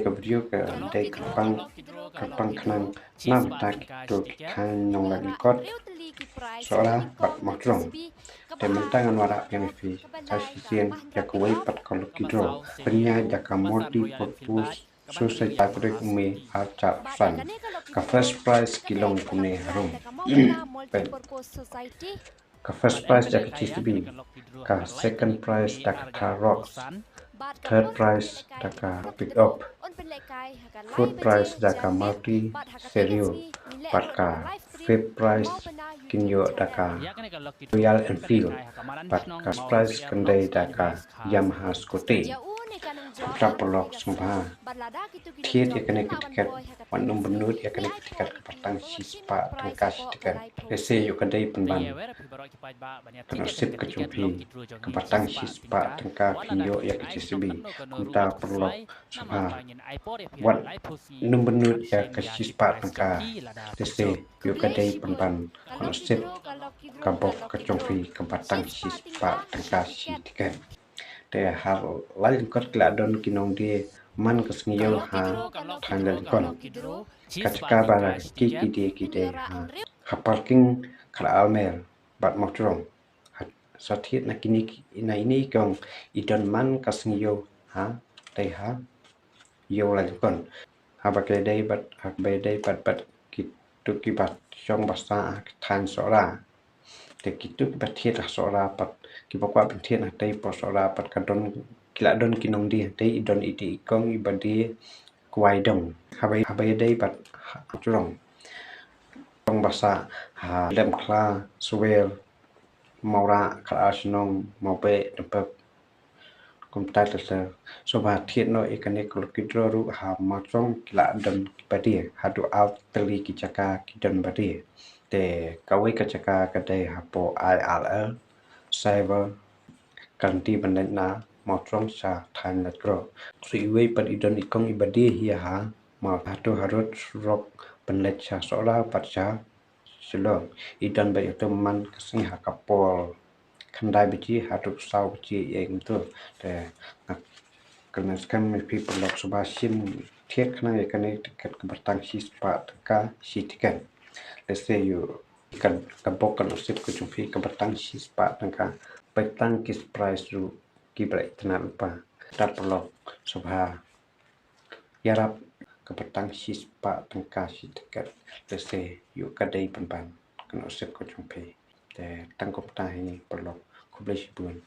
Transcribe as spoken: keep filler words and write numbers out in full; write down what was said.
Ka video ka dei kyrpang, kyrpang khnang na bynta kito ki thaiñ Nonglait Lyngkot, Sohra bad Mawjrong. Te mynta ngan wanrah biang ïa phi sa shisien ïa kawei pat ka lucky draw pynïaid da ka Multi Purpose Society, tarik me ar hajar arphew san. Ka first prize ki long kumne harum. Ka first prize da ka J C B, ka second prize da ka Thar Roxx, third prize da ka pickup, fourth prize da ka Maruti Celerio, bad ka fifth prize kin ïoh da ka Royal Enfield, bad ka sixth prize kan dei da ka Yamaha scooty. Kumta paralok sngewbha thied ïa kane ka tiket, wat nym bynnud ïa kane ka tiket kaba tang shispah tyngka shi tiket. Lehse ïoh ka dei pynban ka nusip ka jong phi, kaba tang shispah tyngka phin ïoh ïa ka J C B. Kumta paralok sngewbha wat nym bynnud ïa ka shispah tyngka. Lehse ïoh ka dei pynban ka nusip ka bok ka jong phi kaba tang shispah tyngka shi tiket. Te ha Laityngkot ki la don ki nongdie man ka sngi ïew ha thaiñ Laityngkot. Ka jaka ba ki ki die ki dei ha, ha parking Khar Almer bad Mawjrong. Ha, sa thied na kine ki, na ine i kong i don man ka sngi ïew ha, dei ha ïew Laityngkot. Haba ka dei bad, haba dei bad, bad kito kiba shong ba sah ha ki thaiñ Sohra. Te kito kiba thied ha Sohra pat, kiba kwah ban thied ha tei pdeng Sohra pat ka don, ki la don ki nongdie, tei i don i dei i kong iba die Kwai Dong. Haba, haba dei bad ha Mawjrong. Shong ba sah ha Lem Khla, Swer, Mawrah, Khar Arshnong, Mawbeh, Nongpep. Kumta te te sngewbha thied noh ïa kane ka lucky draw ruh ha Mawjrong ki la don kiba die, haduh ar tylli ki jaka ki don ba die. Te kawei ka jaka ka dei hapoh I R L Cyber, ka lynti ban leit na Mawjrong sha thaiñ Laitkroh. Sa iwei pat i don i kong iba die hi ha Maw, hato harud surok ban leit sha Sohra bad sha Shillong. I don ba ïa to man ka sngi ha ka por khyndai baje haduh saw baje ïa ngto. Te nga kyrmen skhem ïa phi paralok sngewbha shim thied khnang ïa kane ka tiket kaba tang shispah tyngka shi tiket. Lehse ïoh ka, ka bok ka nusip ka jong phi kaba tang shispah tyngka. Peit tang ki prize ruh kiba la itynnad lypa. Te paralok sngewbha ïarap kaba tang shispah tyngka shi tiket. Lehse ïoh ka dei pynban ka nusip ka jong phi. Te tang kumta hi paralok, khublei shibun.